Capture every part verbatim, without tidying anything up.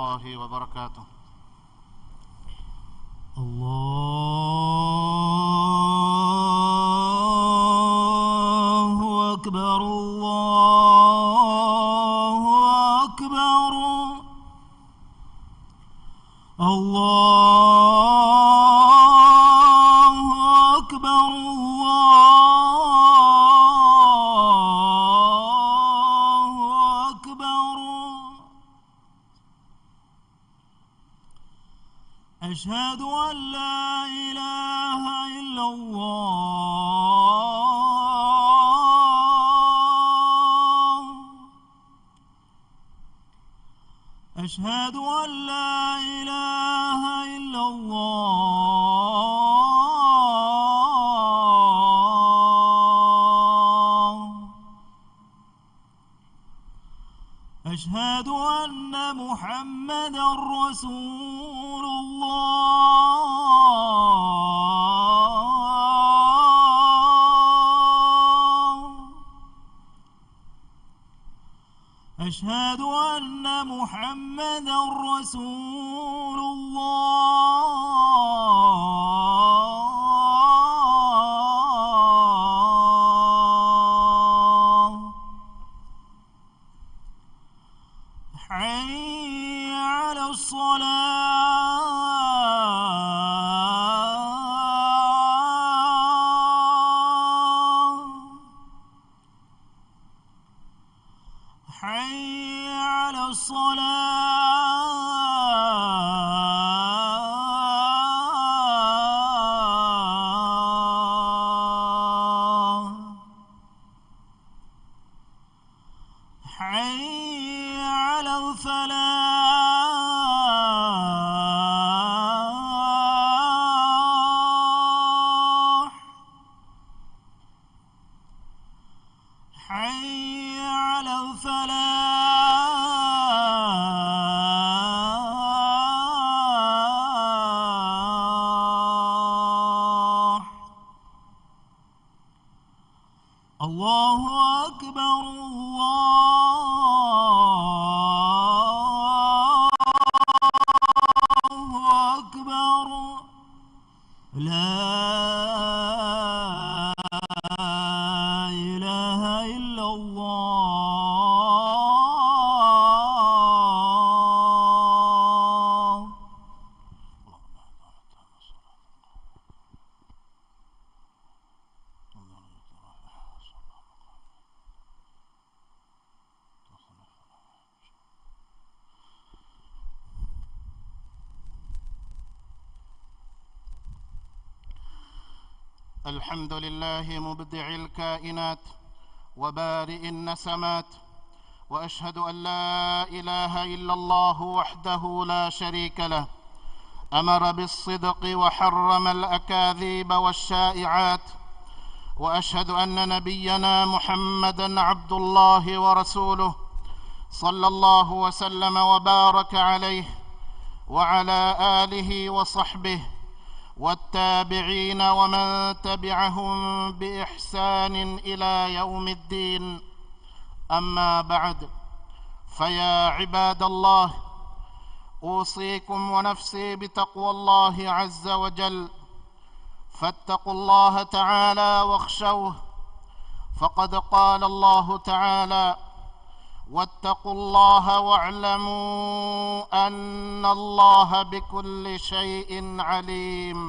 الله وبركاته. الله أكبر، الله أكبر، الله أكبر. أشهد أن لا إله إلا الله. أشهد أن لا إله إلا الله. أشهد أن محمدا رسول الله. أشهد أن محمدا رسول الله. حي على الصلاة. حي على الصلاة. حي على الفلاح. حي على الفلاح. الله أكبر، الله أكبر. لا إله إلا الله. الحمد لله مبدع الكائنات وبارئ النسمات، وأشهد أن لا إله إلا الله وحده لا شريك له، أمر بالصدق وحرم الأكاذيب والشائعات، وأشهد أن نبينا محمدا عبد الله ورسوله، صلى الله وسلم وبارك عليه وعلى آله وصحبه والتابعين ومن تبعهم بإحسان إلى يوم الدين. أما بعد، فيا عباد الله، أوصيكم ونفسي بتقوى الله عز وجل، فاتقوا الله تعالى واخشوه، فقد قال الله تعالى: واتقوا الله واعلموا أن الله بكل شيء عليم.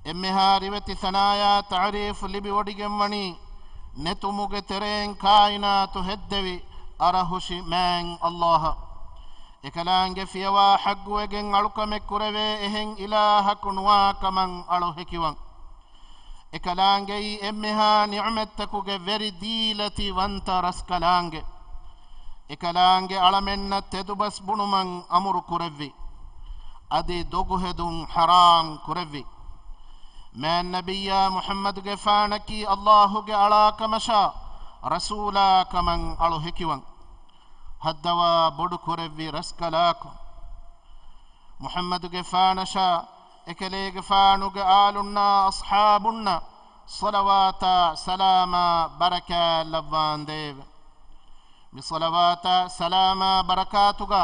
އެންމެހާ ރިވެތި ސަނާޔާ ތަޢުރީފު ލިބިވޮޑިގެންވަނީ، ނެތުމުގެ ތެރެއިން ކާއިނާތު ހެއްދެވި އަރަހުށި މާތް ﷲ އަށް. އެކަލާނގެ ފިޔަވާ ޙައްޤުވެގެން އަޅުކަމެއް ކުރެވޭ އެހެން އިލާހަކު ނުވާ ކަމަށް އަޅު ހެކިވަން. އެކަލާނގެއީ އެންމެހާ ނިޢުމަތްތަކުގެ ވެރި ދީލަތި ވަންތަ ރަސްކަލާނގެ. އެކަލާނގެ އަޅަމެންނަށް ތެދުބަސް ބުނުމަށް އަމުރު ކުރެއްވި. އަދި ދޮގުހެދުން ޙަރާމް ކުރެއްވި. މާތް ނަބިއްޔާ މުޙައްމަދުގެފާނަކީ ﷲގެ އަޅާކަމަށާ ރަސޫލާ ކަމަށް އަޅު ހެކިވަން. ހައްދަވާ ބޮޑު ކުރެއްވި ރަސްކަލާކޮ، މުޙައްމަދުގެފާނަށާ އެކަލޭގެފާނުގެ އާލުންނާ އަޞްޙާބުންނަށް ޞަލަވާތާ ސަލާމާ ބަރަކާތް ލައްވާނދޭވެ. މި ޞަލަވާތާ ސަލާމާ ބަރަކާތުގަ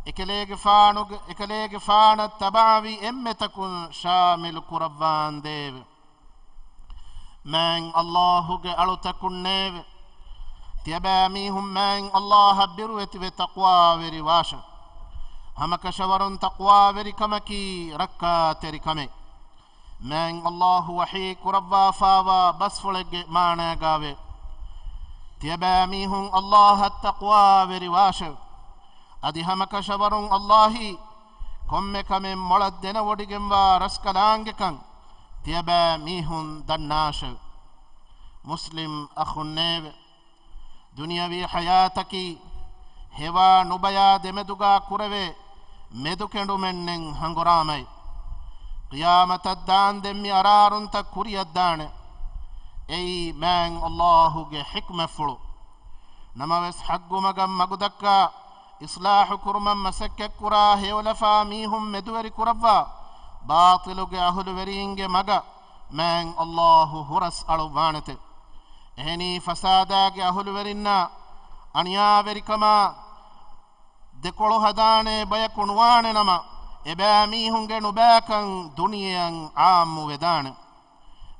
އެކަލޭގެފާނުގެ، އެކަލޭގެފާނަށް ތަބަޢަވި އެންމެތަކުން ޝާމިލު ކުރައްވާނދޭވެ. މާތް ﷲ ގެ އަޅުތަކުންނޭވެ! ތިޔަބައިމީހުން މާތް ﷲ އަށް ބިރުވެތިވެ ތަޤްވާވެރިވާށެވެ. ހަމަކަށަވަރުން ތަޤްވާވެރިކަމަކީ ރައްކާތެރިކަމެއް. މާތް ﷲ ވަޙީ ކުރައްވާފާވާ ބަސްފުޅެއްގެ މާނައިގާވޭ، ތިޔަބައިމީހުން ﷲ އަށް ތަޤްވާވެރިވާށެވެ. އަދި ހަމަކަށަވަރުން ﷲ އީ ކޮންމެ ކަމެއް މޮޅަށް ދެނެވޮޑިގެންވާ ރަސްކަލާނގެކަން ތިޔަބައިމީހުން ދަންނާށެވެ. މުސްލިމް އަޚުންނޭވެ! ދުނިޔަވީ ޙަޔާތަކީ ހެވާ ނުބަޔާ ދެމެދުގާ ކުރެވޭ މެދުކެނޑުމެއްނެތް ހަނގުރާމައެއް. ޤިޔާމަތަށް ދާންދެން މި އަރާރުންތައް ކުރިއަށްދާނެ. އެއީ މާތް ﷲ ގެ ޙިކްމަތްފުޅު. ނަމަވެސް ޙައްޤު މަގަށް މަގުދައްކާ، އިޞްލާޙު ކުރުމަށް މަސައްކަތްކުރާ ހެޔޮލަފާ މީހުން މެދުވެރި ކުރައްވާ، ބާޠިލުގެ އަހުލުވެރީންގެ މަގަށް މާތް ﷲ ހުރަސް އަޅުއްވާނެތެ. އެހެނީ ފަސާދާގެ އަހުލުވެރިންނާ އަނިޔާވެރިކަމާ ދެކޮޅު ހަދާނޭ ބަޔަކު ނުވާނެ ނަމަ، އެބައިމީހުންގެ ނުބައިކަން ދުނިޔެއަށް ޢާއްމުވެދާނެ.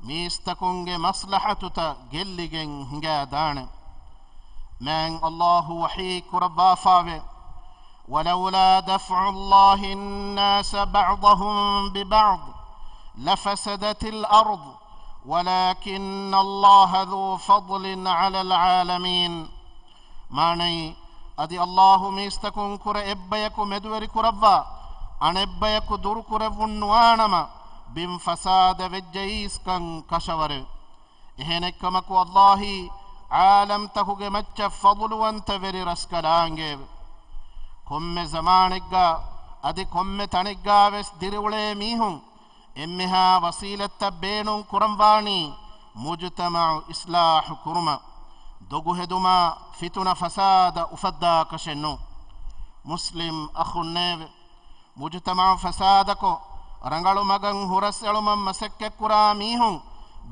މީސްތަކުންގެ މަޞްލަޙަތުތައް ގެއްލިގެން ހިނގާދާނެ. މާތް ﷲ ވަޙީ ކުރައްވާފާވޭ، ولولا دفع الله الناس بعضهم ببعض لفسدت الأرض ولكن الله ذو فضل على العالمين. މާނައީ، އަދި ﷲ މީސްތަކުން ކުރެ އެއްބަޔަކު މެދުވެރި ކުރައްވާ، އަނެއްބަޔަކު ދުރުކުރެއްވުން ނުވާނަމަ، ބިން ފަސާދަ ވެއްޖައީސްކަން ކަށަވަރެވެ. އެހެނެއްކަމަކު ﷲ އީ ޢާލަމްތަކުގެ މައްޗަށް ފަޟުލުވަންތަވެރި ރަސްކަލާނގެއެވެ. ކޮންމެ ޒަމާނެއްގާ އަދި ކޮންމެ ތަނެއްގާވެސް ދިރިއުޅޭ މީހުން އެންމެހާ ވަސީލަތްތައް ބޭނުން ކުރަންވާނީ މުޖުތަމަޢު އިޞްލާޙު ކުރުމަށް، ދޮގުހެދުމާ، ފިތުނަ ފަސާދަ އުފައްދާކަށެއްނޫން. މުސްލިމް އަޚުންނޭވެ! މުޖުތަމަޢު ފަސާދަކޮށް، ރަނގަޅު މަގަށް ހުރަސްއެޅުމަށް މަސައްކަތްކުރާ މީހުން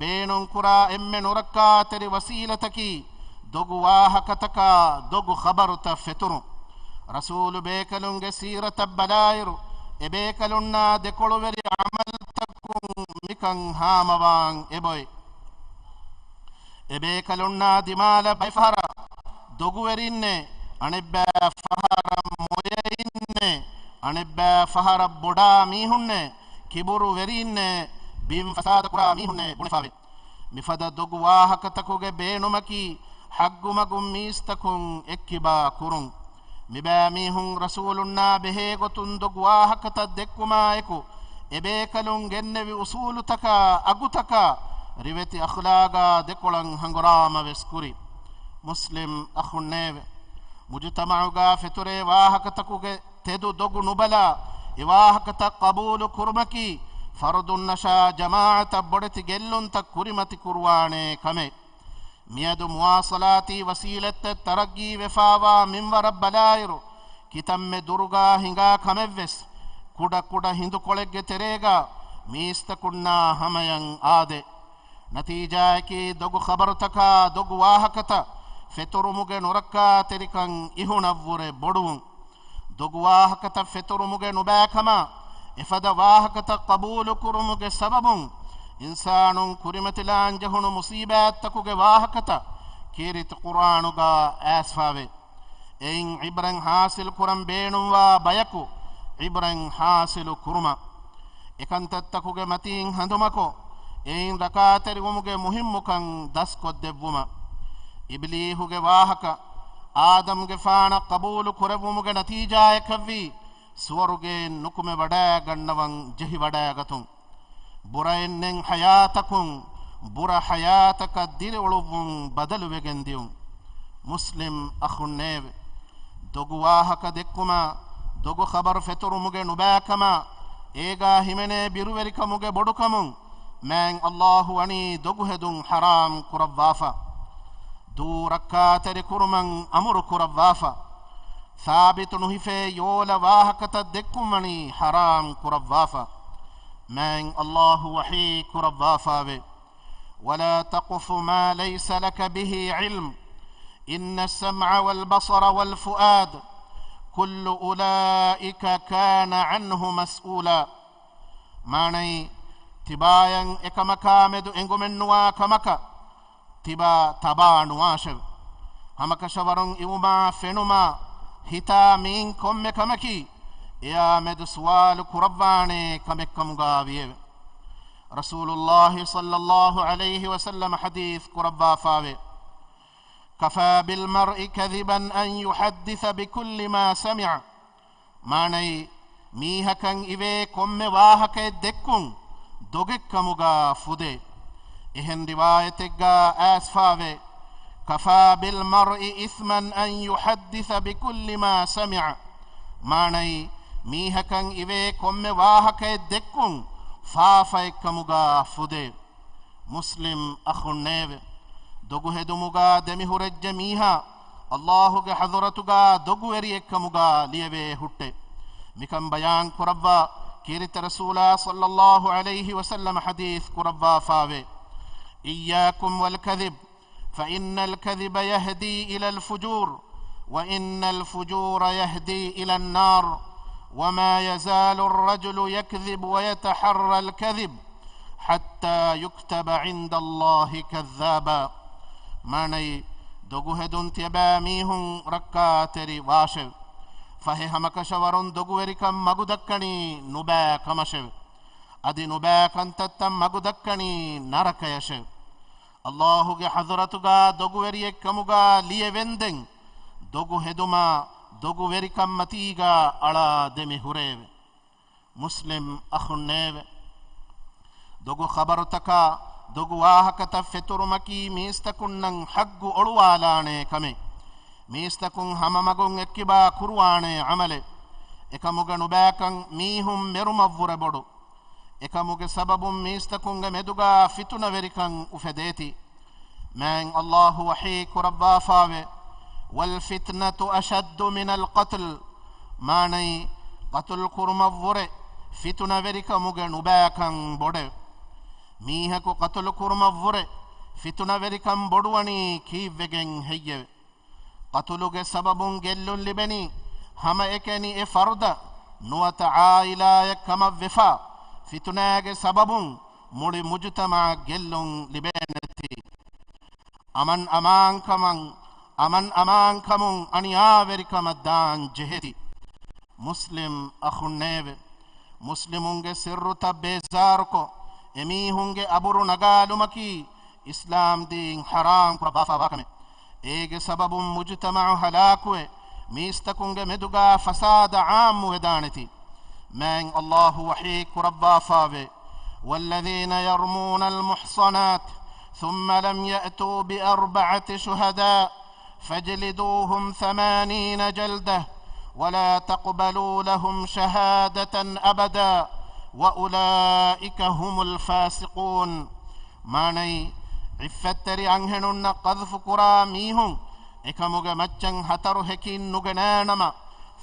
ބޭނުންކުރާ އެންމެ ނުރައްކާތެރި ވަސީލަތަކީ، ދޮގު ވާހަކަތަކާ ދޮގު ޚަބަރުތައް ފެތުރުން. ރަސޫލު ބޭކަލުންގެ ސީރަތަށް ބަލާއިރު، އެބޭކަލުންނާ ދެކޮޅުވެރި ޢަމަލުތަކުން މިކަން ހާމަވާން އެބައޮތް. އެބޭކަލުންނާ ދިމާލަށް ބައެއް ފަހަރަށް ދޮގުވެރިންނޭ، އަނެއްބައި ފަހަރަށް މޮޔައިންނޭ، އަނެއްބައި ފަހަރަށް ބޮޑާ މީހުންނޭ، ކިބުރުވެރީންނޭ، ބިން ފަސާދަކުރާ މީހުންނޭ ބުނެފާވޭ. މިފަދަ ދޮގު ވާހަކަތަކުގެ ބޭނުމަކީ، ޙައްޤު މަގުން މީސްތަކުން އެއްކިބާ ކުރުން. މިބައިމީހުން ރަސޫލުންނާ ބެހޭގޮތުން ދޮގު ވާހަކަތައް ދެއްކުމާއެކު، އެބޭކަލުން ގެންނެވި އުޞޫލުތަކާ އަގުތަކާ ރިވެތި އަޚްލާގާ ދެކޮޅަށް ހަނގުރާމަވެސް ކުރި. މުސްލިމް އަޚުންނޭވެ! މުޖުތަމަޢުގާ ފެތުރޭ ވާހަކަތަކުގެ ތެދު ދޮގު ނުބަލާ، އެ ވާހަކަތައް ޤަބޫލު ކުރުމަކީ، ފަރުދުންނަށާ ޖަމާޢަތަށް ބޮޑެތި ގެއްލުންތައް ކުރިމަތި ކުރުވާނޭ ކަމެއް. މިއަދު މުވާޞަލާތީ ވަސީލަތްތައް ތަރައްގީވެފާވާ މިންވަރަށް ބަލާއިރު، ކިތަންމެ ދުރުގާ ހިނގާ ކަމެއްވެސް، ކުޑަކުޑަ ހިނދުކޮޅެއްގެ ތެރޭގާ މީސްތަކުންނާ ހަމަޔަށް އާދޭ. ނަތީޖާއަކީ، ދޮގު ޚަބަރުތަކާ ދޮގު ވާހަކަތައް ފެތުރުމުގެ ނުރައްކާތެރިކަން އިހުނަށްވުރެ ބޮޑުވުން. ދޮގު ވާހަކަތައް ފެތުރުމުގެ ނުބައިކަމާ، އެފަދަ ވާހަކަތައް ޤަބޫލުކުރުމުގެ ސަބަބުން، އިންސާނުން ކުރިމަތިލާން ޖެހުނު މުޞީބާތްތަކުގެ ވާހަކަތައް ކީރިތި ޤުރްއާނުގާ އައިސްފާވޭ. އެއިން ޢިބްރަތް ޙާޞިލު ކުރަން ބޭނުންވާ ބަޔަކު ޢިބްރަތް ޙާޞިލު ކުރުމަށް، އެކަންތައްތަކުގެ މަތީން ހަނދުމަކޮށް، އެއިން ރައްކާތެރިވުމުގެ މުހިއްމުކަން ދަސްކޮށްދެއްވުމަށް. އިބްލީހުގެ ވާހަކަ އާދަމްގެފާނަށް ޤަބޫލު ކުރެއްވުމުގެ ނަތީޖާއަކަށްވީ، ސުވަރުގެއިން ނުކުމެވަޑައިގަންނަވަން ޖެހިވަޑައިގަތުން. ބުރައެއްނެތް ޙަޔާތަކުން، ބުރަ ޙަޔާތަކަށް ދިރިއުޅުއްވުން ބަދަލުވެގެން ދިޔުން. މުސްލިމް އަޚުންނޭވެ! ދޮގު ވާހަކަ ދެއްކުމާ، ދޮގު ޚަބަރު ފެތުރުމުގެ ނުބައިކަމާ، އޭގާ ހިމެނޭ ބިރުވެރިކަމުގެ ބޮޑުކަމުން، މާތް ﷲ ވަނީ ދޮގުހެދުން ޙަރާމް ކުރައްވާފަ. ދޫ ރައްކާތެރި ކުރުމަށް އަމުރު ކުރައްވާފަ. ސާބިތު ނުހިފޭ ޔޯލަ ވާހަކަތައް ދެއްކުން ވަނީ ޙަރާމް ކުރައްވާފަ. މާތް ﷲ ވަޙީ ކުރައްވާފާވޭ، ولا تقف ما ليس لك به علم إن السمع والبصر والفؤاد كل أولئك كان عنه مسؤولا. މާނައީ، ތިބާޔަށް އެކަމަކާ މެދު އެނގުމެއްނުވާ ކަމަކަށް ތިބާ ތަބާ ނުވާށެވެ. ހަމަކަށަވަރުން އިވުމާ ފެނުމާ ހިތާ މީން ކޮންމެ ކަމަކީ، އެއާ މެދު ސުވާލު ކުރައްވާނޭ ކަމެއްކަމުގާ ވިއެވެ. ރަސޫލުﷲ ޞައްލަﷲ ޢަލައިހި ވަސައްލަމަ ޙަދީޘް ކުރައްވާފާވޭ، كفى بالمرء كذبا أن يحدث بكل ما سمع. މާނައީ، މީހަކަށް އިވޭ ކޮންމެ ވާހަކައެއް ދެއްކުން ދޮގެއްކަމުގާ ފުދޭ. އެހެން ރިވާޔަތެއްގާ އައިސްފާވޭ، كفى بالمرء إثما أن يحدث بكل ما سمع. މާނައީ، މީހަކަށް އިވޭ ކޮންމެ ވާހަކައެއް ދެއްކުން ފާފައެއްކަމުގާ ފުދޭ. މުސްލިމް އަޚުންނޭވެ! ދޮގުހެދުމުގާ ދެމިހުރެއްޖެ މީހާ، ﷲގެ ޙަޟްރަތުގާ ދޮގުވެރިއެއްކަމުގާ ލިޔެވޭ ހުއްޓެ. މިކަން ބަޔާން ކުރައްވާ ކީރިތި ރަސޫލާ ޞައްލަﷲ ޢަލައިހި ވަސައްލަމަ ޙަދީޘް ކުރައްވާފާވޭ، إياكم والكذب فإن الكذب يهدي إلى الفجور، وإن الفجور يهدي إلى النار، وما يزال الرجل يكذب ويتحرى الكذب حتى يكتب عند الله كذابا. މާނައީ، ދޮގުހެދުން ތިޔަބައިމީހުން ރައްކާތެރި ވާށެވެ. ފަހެ ހަމަކަށަވަރުން ދޮގުވެރިކަން މަގުދައްކަނީ ނުބައި ކަމަށެވެ. އަދި ނުބައި ކަންތައްތައް މަގުދައްކަނީ ނަރަކަޔަށެވެ. ﷲގެ ޙަޟްރަތުގާ ދޮގުވެރިއެއްކަމުގާ ލިޔެވެންދެން، ދޮގު ހެދުމާ ދޮގުވެރިކަންމަތީގާ އަޅާ ދެމި ހުރެއެވެ. މުސްލިމް އަޚުންނޭވެ! ދޮގު ޚަބަރުތަކާ ދޮގު ވާހަކަތައް ފެތުރުމަކީ މީސްތަކުންނަށް ޙައްގު އޮޅުވާލާނޭ ކަމެއް. މީސްތަކުން ހަމަމަގުން އެއްކިބާ ކުރުވާނޭ ޢަމަލެއް. އެކަމުގަ ނުބައިކަން މީހުން މެރުމަށްވުރެ ބޮޑު. އެކަމުގެ ސަބަބުން މީސްތަކުންގެ މެދުގާ ފިތުނަވެރިކަން އުފެދޭތީ. މާތް ﷲ ވަޙީ ކުރައްވާފާވޭ، والفتنة أشد من القتل. މާނައީ، ޤަތުލު ކުރުމަށްވުރެ ފިތުނަވެރިކަމުގެ ނުބައިކަން ބޮޑެވެ. މީހަކު ޤަތުލު ކުރުމަށްވުރެ ފިތުނަވެރިކަން ބޮޑުވަނީ ކީއްވެގެން ހެއްޔެވެ؟ ޤަތުލުގެ ސަބަބުން ގެއްލުން ލިބެނީ ހަމައެކަނި އެ ފަރުދަ ނުވަތަ ޢާއިލާއެއް ކަމަށް ވެފާ، ފިތުނާގެ ސަބަބުން މުޅި މުޖުތަމަޢަށް ގެއްލުން ލިބޭނެތީ. އަމަން އަމާންކަމަށް، އަމަން އަމާންކަމުން އަނިޔާވެރިކަމަށް ދާން ޖެހޭތީ. މުސްލިމް އަޚުންނޭވެ! މުސްލިމުންގެ ސިއްރުތައް ބޭޒާރުކޮށް، އެމީހުންގެ އަބުރު ނަގާލުމަކީ އިސްލާމް ދީން ޙަރާމް ކުރައްވާފާވާ ކަމެއް. އޭގެ ސަބަބުން މުޖުތަމަޢު ހަލާކުވެ، މީސްތަކުންގެ މެދުގާ ފަސާދަ ޢާއްމުވެދާނެތީ. މާތް ﷲ ވަޙީ ކުރައްވާފާވޭ، والذين يرمون المحصنات ثم لم يأتوا بأربعة شهداء فاجلدوهم ثمانين جلدة ولا تقبلوا لهم شهادة أبدا وأولئك هم الفاسقون. މާނައީ، ޢިއްފަތްތެރި އަންހެނުންނަށް ޤަޛްފު ކުރާ މީހުން އެކަމުގެ މައްޗަށް ހަތަރު ހެކިން ނުގެނޭނަމަ،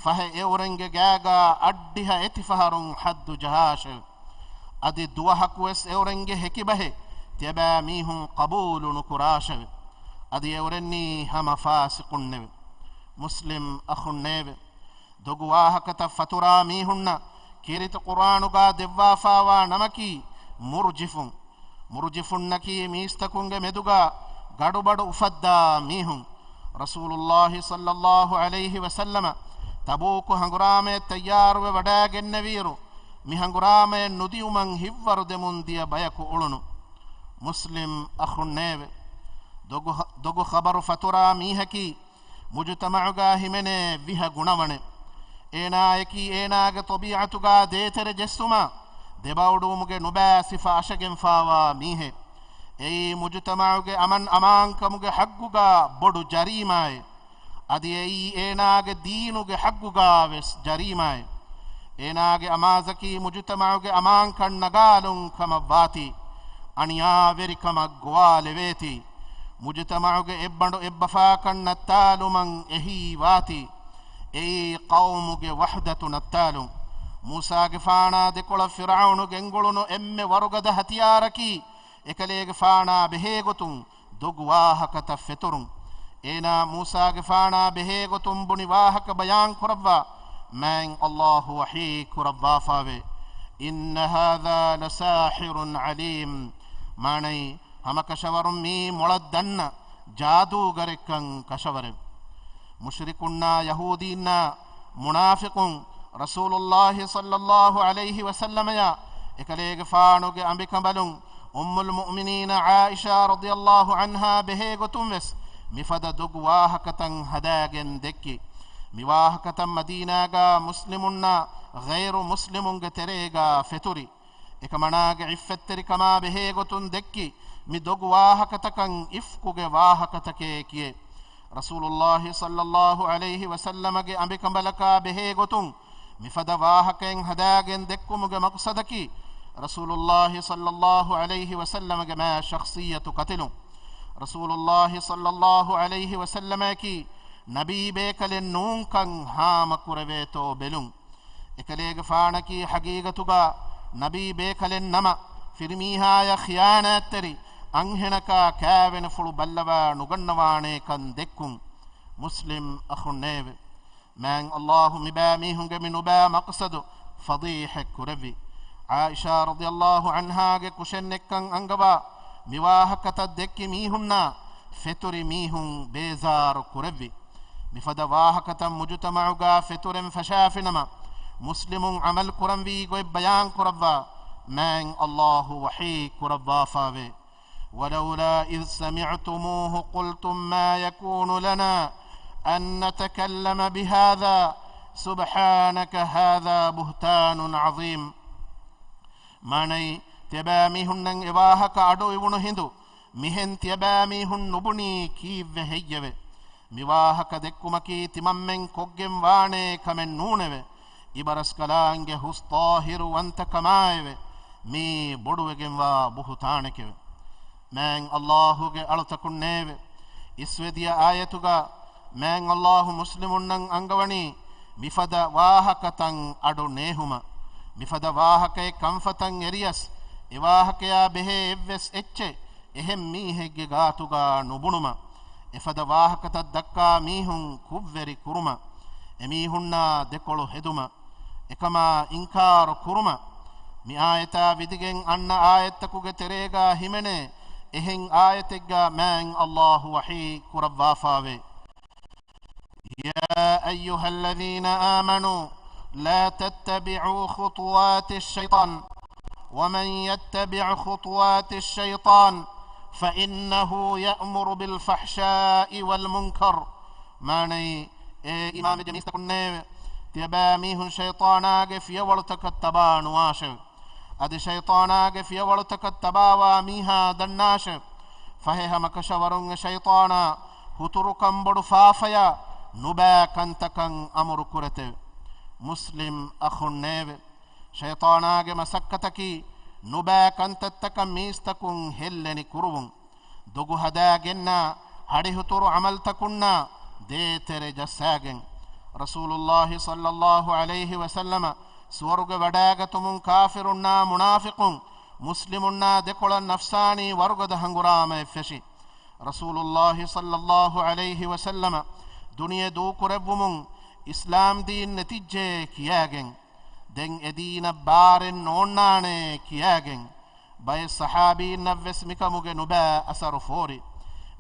ފަހެ އެއުރެންގެ ގާގާ އަށްޑިހަ އެތިފަހަރުން ޙައްދު ޖަހާށެވެ. އަދި ދުވަހަކުވެސް އެއުރެންގެ ހެކިބަހެއް ތިޔަބައިމީހުން ޤަބޫލު ނުކުރާށެވެ. އަދި އެއުރެންނީ ހަމަ ފާސިޤުންނެވެ. މުސްލިމް އަޚުންނޭވެ! ދޮގު ވާހަކަތައް ފަތުރާ މީހުންނަށް ކީރިތި ޤުރްއާނުގާ ދެއްވާފާވާ ނަމަކީ މުރްޖިފުން. މުރްޖިފުންނަކީ މީސްތަކުންގެ މެދުގާ ގަޑުބަޑު އުފައްދާ މީހުން. ރަސޫލުﷲ ޞައްލަﷲ ޢަލައިހި ވަސައްލަމަ ތަބޫކު ހަނގުރާމަޔަށް ތައްޔާރުވެ ވަޑައިގެންނެވިއިރު، މި ހަނގުރާމަޔަށް ނުދިއުމަށް ހިތްވަރުދެމުން ދިޔަ ބަޔަކު އުޅުނު. މުސްލިމް އަޚުންނޭވެ! ދޮގު، ދޮގު ޚަބަރު ފަތުރާ މީހަކީ މުޖުތަމަޢުގާ ހިމެނޭ ވިހަ ގުނަވަނެއް. އޭނާޔަކީ އޭނާގެ ޠަބީޢަތުގާ ދޭތެރެ ޖެއްސުމާ، ދެބައުޑުވުމުގެ ނުބައި ސިފަ އަށަގެންފާވާ މީހެއް. އެއީ މުޖުތަމަޢުގެ އަމަން އަމާންކަމުގެ ޙައްގުގާ ބޮޑު ޖަރީމާއެއް. އަދި އެއީ އޭނާގެ ދީނުގެ ޙައްގުގާ ވެސް ޖަރީމާއެއް. އޭނާގެ އަމާޒަކީ މުޖުތަމަޢުގެ އަމާންކަން ނަގާލުން ކަމަށް ވާތީ، އަނިޔާވެރިކަމަށް ގޮވާލެވޭތީ، މުޖުތަމަޢުގެ އެއްބަނޑު އެއްބަފާކަން ނައްތާލުމަށް އެހީ ވާތީ، އެއީ ޤައުމުގެ ވަޙްދަތު ނައްތާލުން. މޫސާގެފާނާ ދެކޮޅަށް ފިރްޢައުނު ގެންގުޅުނު އެންމެ ވަރުގަދަ ހަތިޔާރަކީ، އެކަލޭގެފާނާ ބެހޭގޮތުން ދޮގު ވާހަކަތައް ފެތުރުން. އޭނާ މޫސާގެފާނާ ބެހޭގޮތުން ބުނި ވާހަކަ ބަޔާން ކުރައްވާ، މާތް ﷲ ވަޙީ ކުރައްވާފާވޭ. إن هذا لساحر عليم. މާނައީ، ހަމަކަށަވަރުން މީ މޮޅަށް ދަންނަ ޖާދޫގަރެއްކަން ކަށަވަރެއް. މުޝްރިކުންނާ ޔަހޫދީންނާ މުނާފިޤުން ރަސޫލުﷲ ޞައްލަﷲ ޢަލައިހި ވަސައްލަމަޔާ އެކަލޭގެފާނުގެ އަނބިކަނބަލުން އުއްމުލް މުއުމިނީނަ ޢާއިޝާ ރަޟިޔަﷲ ޢަންހާ ބެހޭގޮތުން ވެސް މިފަދަ ދޮގު ވާހަކަތައް ހަދާގެން ދެއްކި. މި ވާހަކަތައް މަދީނާގާ މުސްލިމުންނާ ޣައިރު މުސްލިމުންގެ ތެރޭގާ ފެތުރި. އެކަމަނާގެ ޢިއްފަތްތެރިކަމާ ބެހޭގޮތުން ދެއްކި މި ދޮގު ވާހަކަތަކަން އިފްކުގެ ވާހަކަތަކޭ ކިޔޭ. ރަސޫލުﷲ ޞައްލަﷲ ޢަލައިހި ވަސައްލަމަގެ އަނބިކަނބަލަކާ ބެހޭގޮތުން މިފަދަ ވާހަކައެއް ހަދާގެން ދެއްކުމުގެ މަޤްޞަދަކީ، ރަސޫލުﷲ ޞައްލަﷲ ޢަލައިހި ވަސައްލަމަގެ މާ ޝަޚްޞިއްޔަތު ކަތިލުން. ރަސޫލުﷲ ޞައްލަﷲ ޢަލައިހި ވަސައްލަމައަކީ ނަބީ ބޭކަލެއް ނޫންކަން ހާމަކުރެވޭތޯ ބެލުން. އެކަލޭގެފާނަކީ ޙަޤީޤަތުގަ ނަބީ ބޭކަލެއް ނަމަ، ފިރިމީހާޔަށް ޚިޔާނާތްތެރި އަންހެނަކާ ކާވެނިފުޅު ބައްލަވާ ނުގަންނަވާނޭކަން ދެއްކުން. މުސްލިމް އަޚުންނޭވެ! މާތް ﷲ މިބާ މީހުންގެ މި ނުބާ މަޤްޞަދު ފަޟީޙަތް ކުރެއްވި. ޢާއިޝާ ރަޟިޔަﷲ ޢަންހާގެ ކުށެއްނެއްކަން އަންގަވާ މި ވާހަކަތައް ދެއްކި މީހުންނާ ފެތުރި މީހުން ބޭޒާރު ކުރެއްވި. މިފަދަ ވާހަކަތައް މުޖުތަމަޢުގާ ފެތުރެން ފަށާފިނަމަ، މުސްލިމުން ޢަމަލު ކުރަންވީ ގޮތް ބަޔާން ކުރައްވާ މާތް ﷲ ވަޙީ ކުރައްވާފާވޭ. ولولا إذ سمعتموه قلتم ما يكون لنا أن نتكلم بهذا سبحانك هذا بهتان عظيم. މާނައީ، ތިޔަބައިމީހުންނަށް އެ ވާހަކަ އަޑު އިވުނު ހިނދު، މިހެން ތިޔަބައިމީހުން ނުބުނީ ކީއްވެ ހެއްޔެވެ؟ މި ވާހަކަ ދެއްކުމަކީ ތިމަންމެން ކޮށްގެން ވާނޭ ކަމެއް ނޫނެވެ. އިބަރަސްކަލާނގެ ހުސް ޠާހިރު ވަންތަކަމާއެވެ. މީ ބޮޑުވެގެންވާ ބުހުތާނެކެވެ. މާތް ﷲ ގެ އަޅުތަކުންނޭވެ! އިސްވެދިޔަ އާޔަތުގަ މާތް ﷲ މުސްލިމުންނަށް އަންގަވަނީ މިފަދަ ވާހަކަތައް އަޑު ނޭހުމަށް. މިފަދަ ވާހަކައެއް ކަންފަތަށް އެރިޔަސް، އެ ވާހަކަޔާ ބެހޭ އެއްވެސް އެއްޗެއް އެހެން މީހެއްގެ ގާތުގަ ނުބުނުމަށް. އެފަދަ ވާހަކަތައް ދައްކާ މީހުން ކުށްވެރި ކުރުމަށް. އެމީހުންނާ ދެކޮޅު ހެދުމަށް. އެކަމާ އިންކާރު ކުރުމަށް. މި އާޔަތާ ވިދިގެން އަންނަ އާޔަތްތަކުގެ ތެރޭގަ ހިމެނޭ އެހެން އާޔަތެއްގަ މާތް ﷲ ވަޙީ ކުރައްވާފާވޭ. يا أيها الذين آمنوا لا تتبعوا خطوات الشيطان ومن يتبع خطوات الشيطان فإنه يأمر بالفحشاء والمنكر. މާނައީ، އޭ އީމާންވެއްޖެ މީސްތަކުންނޭވެ! ތިޔަބައިމީހުން ޝައިޠާނާގެ ފިޔަވަޅުތަކަށް ތަބާ ނުވާށެވެ. އަދި ޝައިޠާނާގެ ފިޔަވަޅުތަކަށް ތަބާވާ މީހާ ދަންނާށެވެ. ފަހެ ހަމަކަށަވަރުން އެ ޝައިޠާނާ ހުތުރުކަން ބޮޑު ފާފަޔާ ނުބައި ކަންތަކަށް އަމުރު ކުރެތެވެ. މުސްލިމް އަޚުންނޭވެ! ޝައިޠާނާގެ މަސައްކަތަކީ ނުބައި ކަންތައްތަކަށް މީސްތަކުން ހެއްލެނި ކުރުވުން. ދޮގު ހަދާގެންނާ ހަޑިހުތުރު ޢަމަލްތަކުންނާ ދޭތެރެ ޖައްސާގެން. ރަސޫލުﷲ ޞައްލަﷲ ޢަލައިހި ވަސައްލަމަ ސުވަރުގެ ވަޑާގަތުމުން ކާފިރުންނާ މުނާފިޤުން މުސްލިމުންނާ ދެކޮޅަށް ނަފްސާނީ ވަރުގަދަ ހަނގުރާމައެއް ފެށި. ރަސޫލުﷲ ޞައްލަﷲ ޢަލައިހި ވަސައްލަމަ ދުނިޔެ ދޫކުރެއްވުމުން އިސްލާމް ދީން ނެތިއްޖެ ކިޔާގެން، ދެން އެދީނަށް ބާރެއް ނޯންނާނޭ ކިޔާގެން، ބައެއް ޞަޙާބީންނަށްވެސް މިކަމުގެ ނުބައި އަސަރު ފޯރި.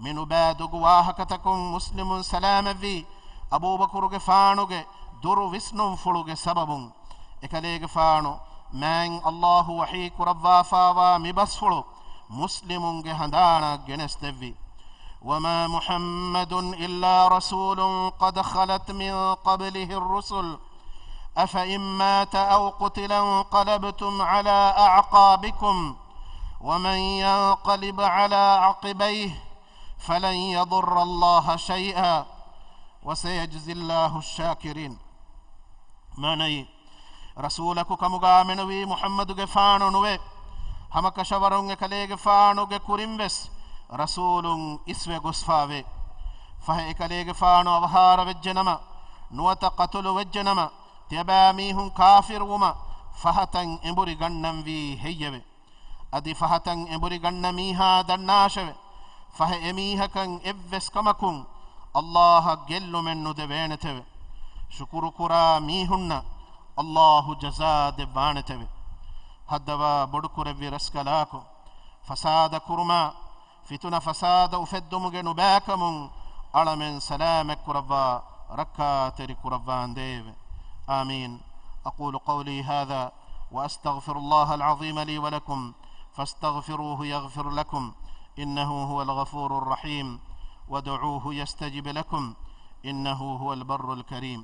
މި ނުބައި ދޮގު ވާހަކަތަކުން މުސްލިމުން ސަލާމަތްވީ އަބޫބަކުރުގެފާނުގެ ދުރު ވިސްނުންފުޅުގެ ސަބަބުން. އެކަލޭގެފާނު މާތް ﷲ ވަޙީ ކުރައްވާފާވާ މި ބަސްފުޅު މުސްލިމުންގެ ހަނދާނަށް ގެނެސްދެއްވި. وما محمد إلا رسول قد خلت من قبله الرسل أفإن مات أو قتل انقلبتم على أعقابكم ومن ينقلب على عقبيه فلن يضر الله شيئا وسيجزي الله الشاكرين. މާނައީ، ރަސޫލަކު ކަމުގާ މެނުވީ މުޙައްމަދުގެފާނު ނުވެ. ހަމަކަށަވަރުން އެކަލޭގެފާނުގެ ކުރިންވެސް ރަސޫލުން އިސްވެ ގޮސްފާވޭ. ފަހެ އެކަލޭގެފާނު އަވަހާރަވެއްޖެނަމަ، ނުވަތަ ޤަތުލުވެއްޖެނަމަ، ތިޔަބައިމީހުން ކާފިރުވުމަށް ފަހަތަށް އެނބުރި ގަންނަންވީ ހެއްޔެވެ؟ އަދި ފަހަތަށް އެނބުރި ގަންނަ މީހާ ދަންނާށެވެ. ފަހެ އެމީހަކަށް އެއްވެސް ކަމަކުން އައްލާހަށް ގެއްލުމެއް ނުދެވޭނެތެވެ. ޝުކުރުކުރާ މީހުންނަށް އައްލާހު ޖަޒާ ދެއްވާނެތެވެ. ހައްދަވާ ބޮޑުކުރެއްވި ރަސްކަލާކޮ، ފަސާދަ ކުރުމާ، ފިތުނަ ފަސާދަ އުފެއްދުމުގެ ނުބައިކަމުން އަޅަމެން ސަލާމަތް ކުރައްވާ، ރައްކާތެރި ކުރައްވާނދޭވެ. އާމީން. أقول قولي هذا وأستغفر الله العظيم لي ولكم فاستغفروه يغفر لكم إنه هو الغفور الرحيم وادعوه يستجب لكم إنه هو البر الكريم.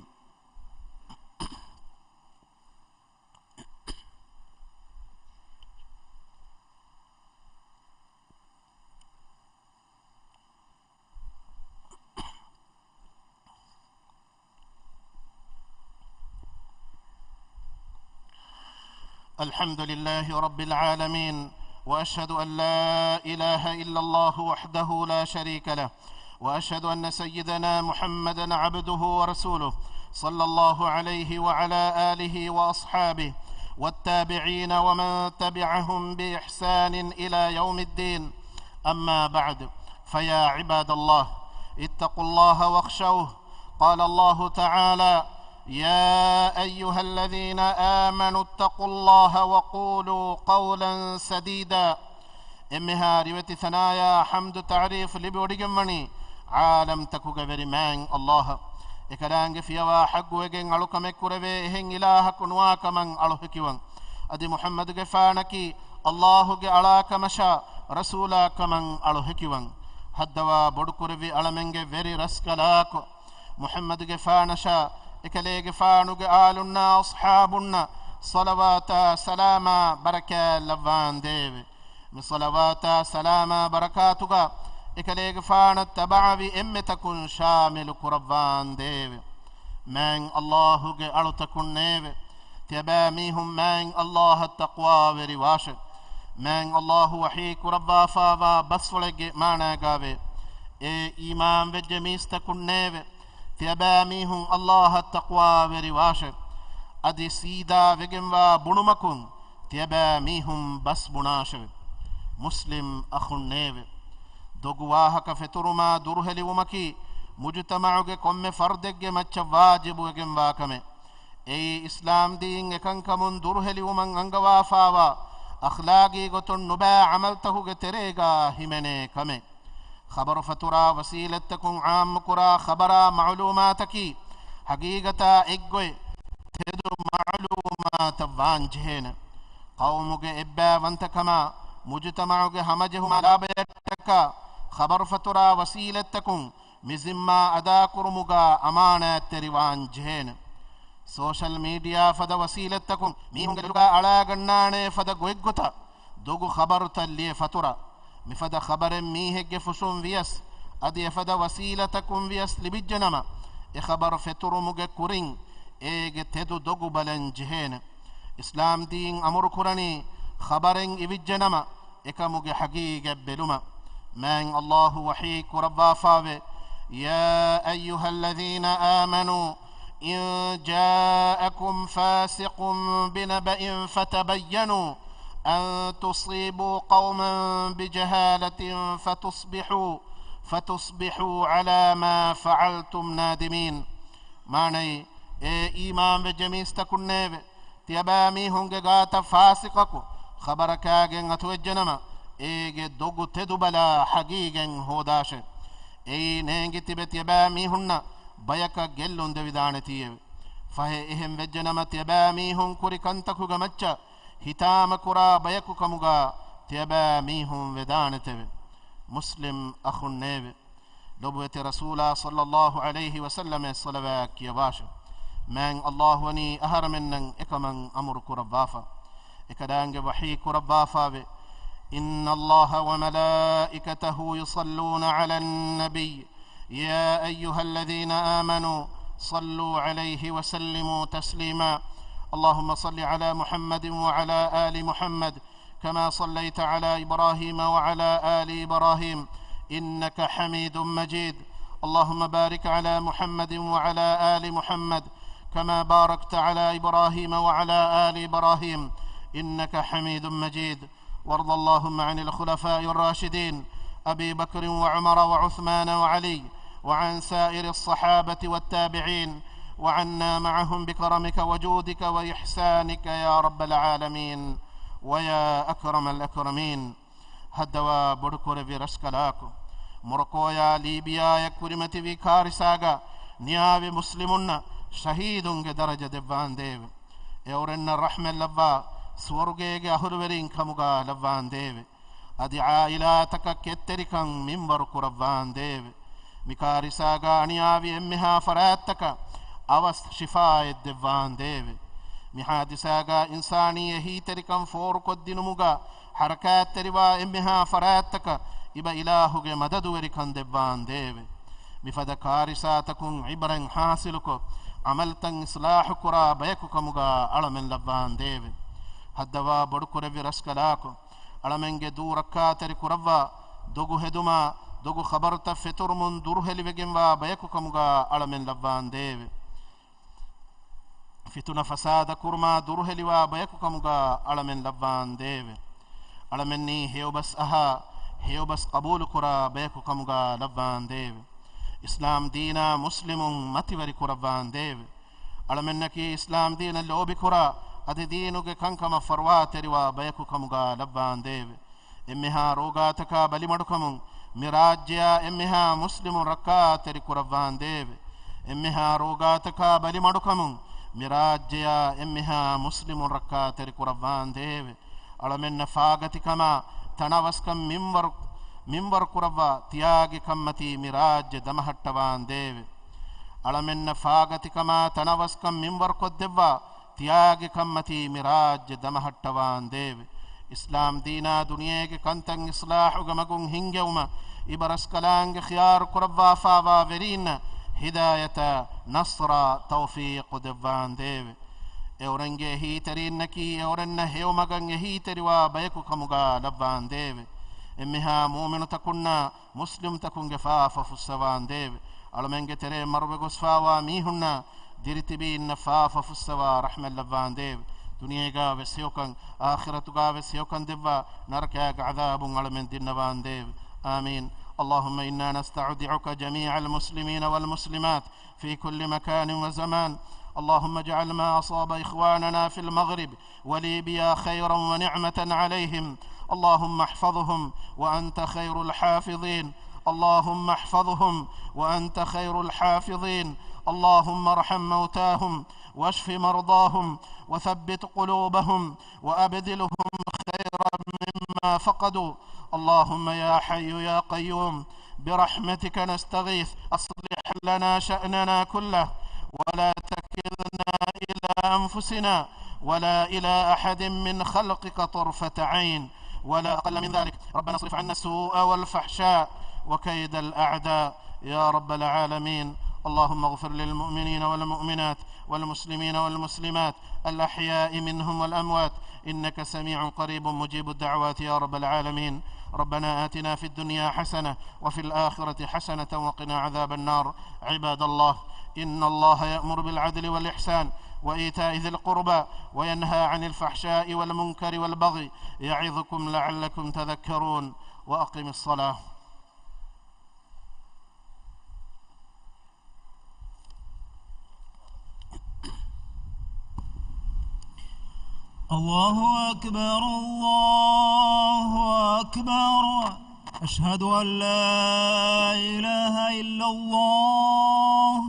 الحمد لله رب العالمين، وأشهد أن لا إله إلا الله وحده لا شريك له، وأشهد أن سيدنا محمدا عبده ورسوله، صلى الله عليه وعلى آله وأصحابه والتابعين ومن تبعهم بإحسان إلى يوم الدين. أما بعد، فيا عباد الله، اتقوا الله واخشوه. قال الله تعالى: يا أيها الذين آمنوا اتقوا الله وقولوا قولا سديدا. އެންމެހާ ރިވެތި ސަނާޔާ ޙަމްދު ތަޢުރީފު ލިބިވޮޑިގެންވަނީ ޢާލަމްތަކުގެ ވެރި މާތް އައްލާހަށް. އެކަލާނގެ ފިޔަވާ ޙައްޤުވެގެން އަޅުކަމެއް ކުރެވޭ އެހެން އިލާހަކު ނުވާ ކަމަށް އަޅު ހެކިވަން. އަދި މުޙައްމަދުގެފާނަކީ އައްލާހުގެ އަޅާކަމަށާ ރަސޫލާ ކަމަށް އަޅު ހެކިވަން. ހައްދަވާ ބޮޑުކުރެއްވި އަޅަމެންގެ ވެރި ރަސްކަލާކޮ، މުޙައްމަދުގެފާނަށާ އެކަލޭގެފާނުގެ އާލުންނާ އަޞްޙާބުންނަށް ޞަލަވާތާ ސަލާމާ ބަރަކާތް ލައްވާނދޭވެ. މި ޞަލަވާތާ ސަލާމާ ބަރަކާތުގަ އެކަލޭގެފާނަށް ތަބަޢަވި އެންމެތަކުން ޝާމިލު ކުރައްވާނދޭވެ. މާތް އައްލާހުގެ އަޅުތަކުންނޭވެ. ތިޔަބައިމީހުން މާތް އައްލާހަށް ތަޤްވާވެރިވާށެ. މާތް އައްލާހު ވަޙީ ކުރައްވާފާވާ ބަސްފުޅެއްގެ މާނާގާވޭ. އޭ އީމާންވެއްޖެ މީސްތަކުންނޭވެ. ތިޔަބައިމީހުން އައްލާހަށް ތަޤްވާވެރިވާށެ. އަދި ސީދާ ވެގެންވާ ބުނުމަކުން ތިޔަބައިމީހުން ބަސް ބުނާށެވެ. މުސްލިމް އަޚުންނޭވެ. ދޮގު ވާހަކަ ފެތުރުމާ ދުރުހެލިވުމަކީ މުޖުތަމަޢުގެ ކޮންމެ ފަރުދެއްގެ މައްޗަށް ވާޖިބުވެގެންވާ ކަމެއް. އެއީ އިސްލާމްދީން އެކަންކަމުން ދުރުހެލިވުމަށް އަންގަވާފާވާ އަޚްލާގީ ގޮތުން ނުބައި ޢަމަލްތަކުގެ ތެރޭގާ ހިމެނޭ ކަމެއް. ޚަބަރު ފަތުރާ ވަސީލަތްތަކުން ޢާއްމުކުރާ ޚަބަރާ މަޢުލޫމާތަކީ ޙަޤީޤަތާ އެއްގޮތް ތެދު މަޢުލޫމާތަށް ވާންޖެހޭނެ. ޤައުމުގެ އެއްބައިވަންތަކަމާ މުޖުތަމަޢުގެ ހަމަޖެހުމާ ލާބަޔަށްޓަކާ ޚަބަރު ފަތުރާ ވަސީލަތްތަކުން މި ޒިންމާ އަދާކުރުމުގާ އަމާނާތްތެރިވާން ޖެހޭނެ. ސޯޝަލް މީޑިއާ ފަދަ ވަސީލަތްތަކުން މީހުންގެ ދިލުގާ އަޅާގަންނާނޭ ފަދަ ގޮތްގޮތަށް ދޮގު ޚަބަރުތައް ލިޔެ ފަތުރަ. މިފަދަ ޚަބަރެއް މީހެއްގެ ފުށުން ވިޔަސް، އަދި އެފަދަ ވަސީލަތަކުން ވިޔަސް ލިބިއްޖެނަމަ، އެ ޚަބަރު ފެތުރުމުގެ ކުރިން އޭގެ ތެދު ދޮގު ބަލަން ޖެހޭނެ. އިސްލާމްދީން އަމުރުކުރަނީ ޚަބަރެއް އިވިއްޖެނަމަ، އެކަމުގެ ޙަޤީޤަތް ބެލުމަށް. މާތް އައްލާހު ވަޙީ ކުރައްވާފާވޭ، يا أيها الذين آمنوا إن جاءكم فاسق بنبأ فتبينوا أن تصيبوا قوما بجهالة فتصبحوا، فتصبحوا على ما فعلتم نادمين. މާނައީ، އޭ އީމާންވެއްޖެ މީސްތަކުންނޭވެ! ތިޔަބައިމީހުންގެ ގާތަށް ފާސިޤަކު ޚަބަރަކާގެން އަތުވެއްޖެނަމަ، އޭގެ ދޮގު ތެދުބަލާ ޙަޤީޤަތް ހޯދާށެ. އެއީ ނޭނގި ތިބެ ތިޔަބައިމީހުންނަށް ބަޔަކަށް ގެއްލުން ދެވިދާނެތީއެވެ. ފަހެ އެހެން ވެއްޖެނަމަ، ތިޔަބައިމީހުން ކުރި ކަންތަކުގެ މައްޗަށް ހިތާމަކުރާ ބަޔަކު ކަމުގާ ތިޔަބައިމީހުން ވެދާނެތެވެ. މުސްލިމް އަޚުންނޭވެ! ލޮބުވެތި ރަސޫލާ ޞައްލައްލާހު ޢަލައިހި ވަސައްލަމަށް ޞަލަވާތް ކިޔަވާށެ. މާތް އައްލާހު ވަނީ އަހަރެމެންނަށް އެކަމަށް އަމުރު ކުރައްވާފަ. އެކަލާނގެ ވަޙީ ކުރައްވާފާވެ، إن الله وملائكته يصلون على النبي يا أيها الذين آمنوا صلوا عليه وسلموا تسليما. اللهم صل على محمد وعلى آل محمد كما صليت على إبراهيم وعلى آل إبراهيم إنك حميد مجيد. اللهم بارك على محمد وعلى آل محمد كما باركت على إبراهيم وعلى آل إبراهيم إنك حميد مجيد. وارض اللهم عن الخلفاء الراشدين أبي بكر وعمر وعثمان وعلي وعن سائر الصحابة والتابعين، وعنا معهم بكرمك وجودك وإحسانك يا رب العالمين ويا أكرم الأكرمين. ހައްދަވާ ބޮޑުކުރެއްވި ރަސްކަލާކޮ، މޮރޮކޯޔާ ލީބިޔާއަށް ކުރިމަތިވި ކާރިސާގަ ނިޔާވި މުސްލިމުންނަށް ޝަހީދުންގެ ދަރަޖަ ދެއްވާނދޭވެ. އެއުރެންނަށް ރަޙްމަތް ލައްވާ، ސުވަރުގޭގެ އަހުލުވެރިން ކަމުގަ ލައްވާނދޭވެ. އަދި ޢާއިލާތަކަށް ކެތްތެރިކަން މިންވަރު ކުރައްވާނދޭވެ. މި ކާރިސާގަ އަނިޔާވި އެންމެހާ ފަރާތްތަކަށް އަވަސް ޝިފާއެއް ދެއްވާނދޭވެ. މި ޙާދިސާގަ އިންސާނީ އެހީތެރިކަން ފޯރުކޮށްދިނުމުގަ ޙަރަކާތްތެރިވާ އެންމެހާ ފަރާތްތަކަށް އިބަ އިލާހުގެ މަދަދުވެރިކަން ދެއްވާނދޭވެ. މިފަދަ ކާރިސާތަކުން ޢިބްރަތް ޙާޞިލުކޮށް، ޢަމަލުތައް އިޞްލާޙުކުރާ ބަޔަކު ކަމުގަ އަޅަމެން ލައްވާނދޭވެ. ހައްދަވާ ބޮޑުކުރެއްވި ރަސްކަލާކޮ، އަޅަމެންގެ ދޫ ރައްކާތެރި ކުރައްވާ، ދޮގު ހެދުމާ، ދޮގު ޚަބަރުތައް ފެތުރުމުން ދުރުހެލިވެގެންވާ ބަޔަކު ކަމުގަ އަޅަމެން ލައްވާނދޭވެ. ފިތުނަ ފަސާދަ ކުރުމާ ދުރުހެލިވާ ބަޔަކު ކަމުގަ އަޅަމެން ލައްވާނދޭވެ. އަޅަމެންނީ ހެޔޮބަސް އަހާ، ހެޔޮބަސް ޤަބޫލުކުރާ ބަޔަކު ކަމުގަ ލައްވާނދޭވެ. އިސްލާމް ދީނާ މުސްލިމުން މަތިވެރި ކުރައްވާނދޭވެ. އަޅަމެންނަކީ އިސްލާމް ދީނަށް ލޯބިކުރާ، އަދި ދީނުގެ ކަންކަމަށް ފަރުވާތެރިވާ ބަޔަކު ކަމުގަ ލައްވާނދޭވެ. އެންމެހާ ރޯގާތަކާ ބަލިމަޑުކަމުން މި ރާއްޖެއާ އެންމެހާ މުސްލިމުން ރައްކާތެރި ކުރައްވާނދޭވެ. އެންމެހާ ރޯގާތަކާ ބަލިމަޑުކަމުން މި ރާއްޖެއާ އެންމެހާ މުސްލިމުން ރައްކާތެރި ކުރައްވާނދޭވެ. އަޅަމެންނަށް ފާގަތިކަމާ ތަނަވަސްކަން މިންވަރު، މިންވަރު ކުރައްވާ ތިޔާގެ ކަންމަތީ މި ރާއްޖެ ދަމަހައްޓަވާނދޭވެ. އަޅަމެންނަށް ފާގަތިކަމާ ތަނަވަސްކަން މިންވަރުކޮށްދެއްވާ ތިޔާގެ ކަންމަތީ މި ރާއްޖެ ދަމަހައްޓަވާނދޭވެ. އިސްލާމް ދީނާ ދުނިޔޭގެ ކަންތައް އިޞްލާޙުގެ މަގުން ހިންގެވުމަށް އިބަރަސްކަލާނގެ ޚިޔާރު ކުރައްވާފާވާ ވެރީންނަށް ހިދާޔަތާ ނަޞްރާ ތައުފީޤު ދެއްވާނދޭވެ. އެއުރެންގެ އެހީތެރީންނަކީ އެއުރެންނަށް ހެޔޮމަގަށް އެހީތެރިވާ ބަޔަކު ކަމުގަ ލައްވާނދޭވެ. އެންމެހާ މުއުމިނުތަކުންނާ މުސްލިމްތަކުންގެ ފާފަ ފުއްސަވާނދޭވެ. އަޅަމެންގެ ތެރޭ މަރުވެގޮސްފާވާ މީހުންނާ ދިރިތިބީންނަށް ފާފަ ފުއްސަވާ ރަޙްމަތް ލައްވާނދޭވެ. ދުނިޔޭގާ ވެސް ހެޔޮކަން، އާޚިރަތުގާ ވެސް ހެޔޮކަން ދެއްވާ، ނަރަކައިގެ ޢަޛާބުން އަޅަމެން ދިންނަވާނދޭވެ. آمين. اللهم إنا نستودعك جميع المسلمين والمسلمات في كل مكان وزمان. اللهم اجعل ما أصاب إخواننا في المغرب وليبيا خيرا ونعمة عليهم. اللهم احفظهم وأنت خير الحافظين. اللهم احفظهم وأنت خير الحافظين. اللهم ارحم موتاهم واشف مرضاهم وثبت قلوبهم وأبدلهم خيرا مما فقدوا. اللهم يا حي يا قيوم، برحمتك نستغيث، أصلح لنا شأننا كله ولا تكلنا إلى أنفسنا ولا إلى أحد من خلقك طرفة عين ولا أقل من ذلك. ربنا اصرف عنا السوء والفحشاء وكيد الأعداء يا رب العالمين. اللهم اغفر للمؤمنين والمؤمنات والمسلمين والمسلمات الأحياء منهم والأموات، إنك سميع قريب مجيب الدعوات يا رب العالمين. ربنا آتنا في الدنيا حسنة وفي الآخرة حسنة وقنا عذاب النار. عباد الله، إن الله يأمر بالعدل والإحسان وإيتاء ذي القربى وينهى عن الفحشاء والمنكر والبغي يعظكم لعلكم تذكرون. وأقم الصلاة. الله أكبر، الله أكبر. أشهد أن لا إله إلا الله.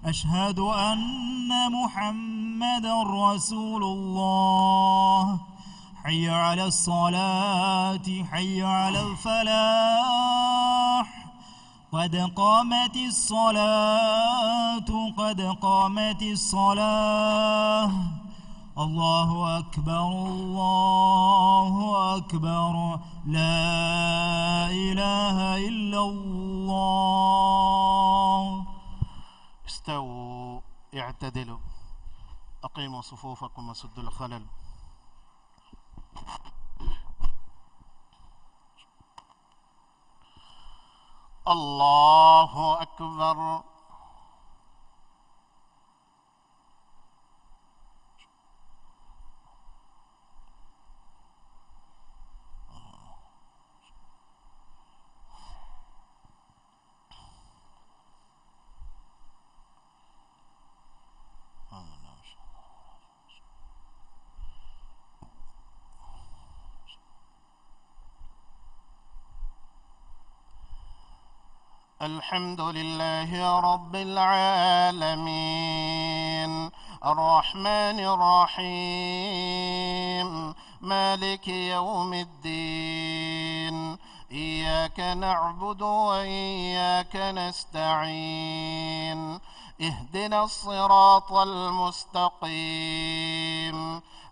أشهد أن محمدا رسول الله. حي على الصلاة، حي على الفلاح. قد قامت الصلاة، قد قامت الصلاة. الله أكبر، الله أكبر. لا إله إلا الله. استووا، اعتدلوا. أقيموا صفوفكم وسدوا الخلل. الله أكبر. الحمد لله رب العالمين. الرحمن الرحيم. مالك يوم الدين. إياك نعبد وإياك نستعين. اهدنا الصراط المستقيم.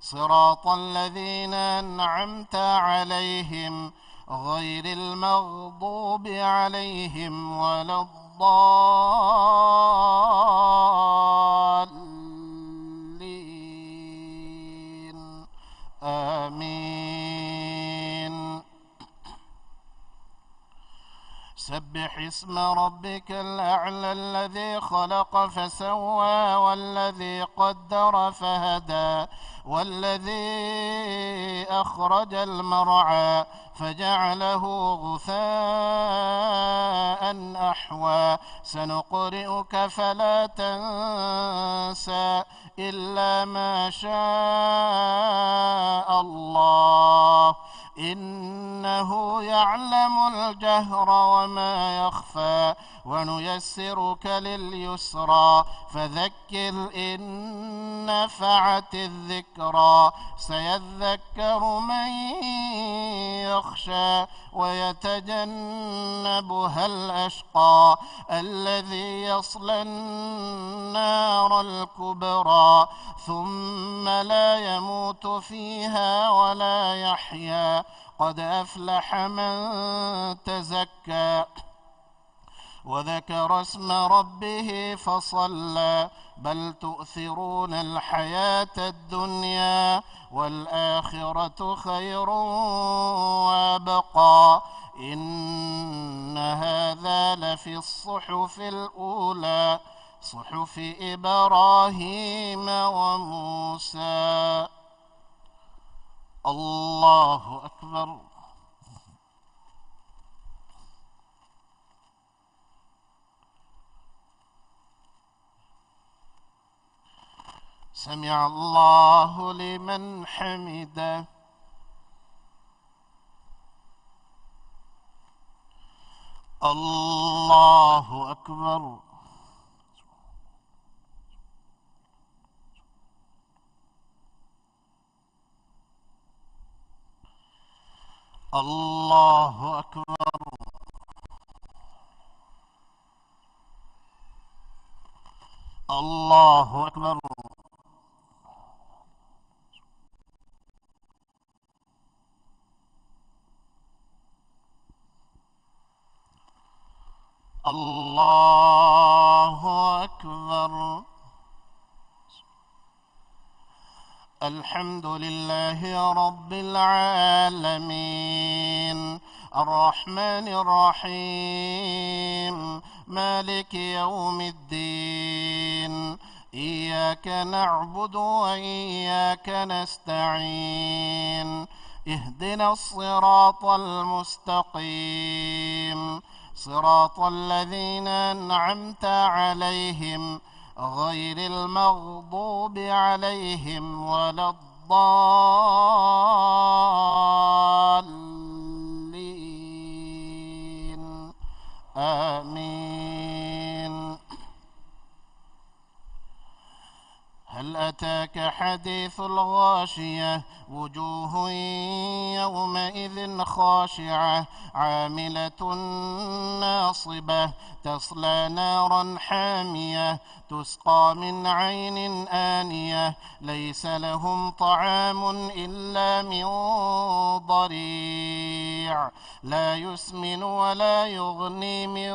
صراط الذين أنعمت عليهم غير المغضوب عليهم ولا الضالين. آمين. سبح اسم ربك الأعلى الذي خلق فسوى والذي قدر فهدى والذي أخرج المرعى فجعله غثاء أحوى. سنقرئك فلا تنسى إلا ما شاء الله إنه يعلم الجهر وما يخفى ونيسرك لليسرى فذكر إن نفعت الذكرى سيذكر من يخشى ويتجنبها الأشقى الذي يصلى النار الكبرى ثم لا يموت فيها ولا يحيا قد أفلح من تزكى وذكر اسم ربه فصلى بل تؤثرون الحياة الدنيا والآخرة خير وأبقى إن هذا لفي الصحف الأولى صحف إبراهيم وموسى. الله أكبر. سمع الله لمن حمده. الله أكبر. الله أكبر. الله أكبر. الله أكبر. الحمد لله رب العالمين. الرحمن الرحيم. مالك يوم الدين. إياك نعبد وإياك نستعين. اهدنا الصراط المستقيم. صراط الذين أنعمت عليهم غير المغضوب عليهم ولا الضالين. آمين. هل أتاك حديث الغاشية. وجوه يومئذ خاشعة. عاملة ناصبة. تصلى نارا حامية. تسقى من عين آنية. ليس لهم طعام إلا من ضريع. لا يسمن ولا يغني من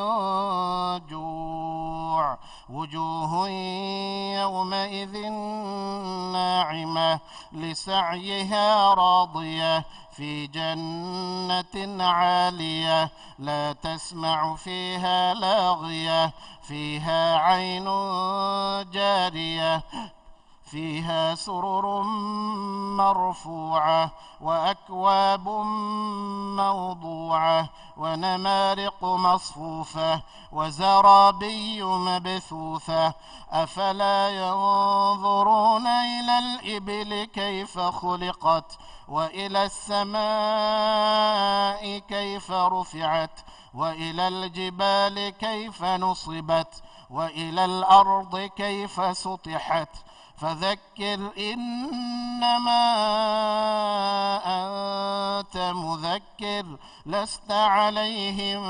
جوع. وجوه يومئذ ناعمة. لسعيها راضية. في جنة عالية. لا تسمع فيها لاغية. فيها عين جارية. فيها سرر مرفوعة وأكواب موضوعة ونمارق مصفوفة وزرابي مبثوثة. أفلا ينظرون إلى الإبل كيف خلقت وإلى السماء كيف رفعت وإلى الجبال كيف نصبت وإلى الأرض كيف سطحت. فذكر إنما أنت مذكر لست عليهم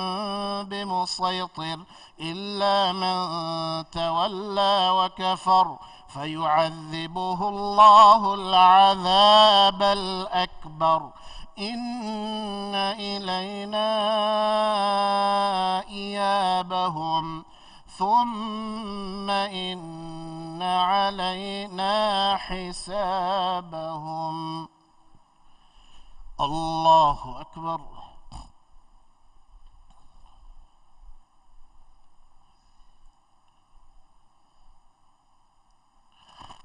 بمسيطر إلا من تولى وكفر فيعذبه الله العذاب الأكبر إن إلينا إيابهم ثم إن علينا حسابهم. الله أكبر.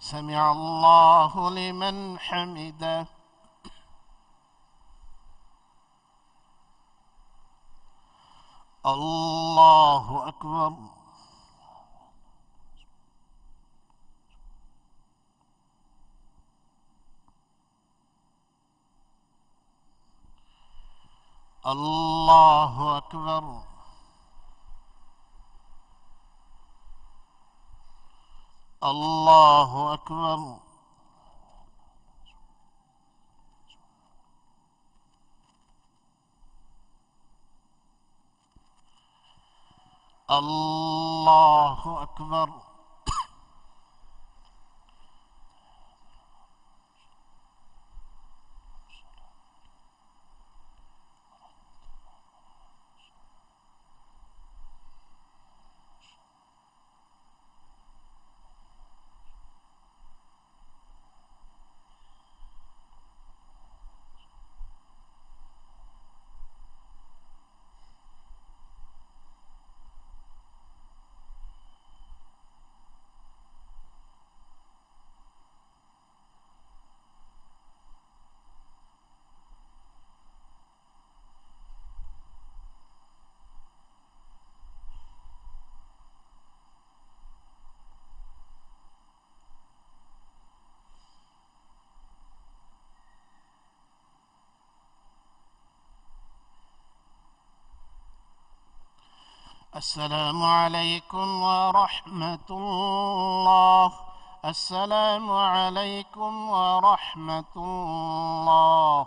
سمع الله لمن حمده. الله أكبر. الله أكبر. الله أكبر. الله أكبر. السلام عليكم ورحمة الله. السلام عليكم ورحمة الله.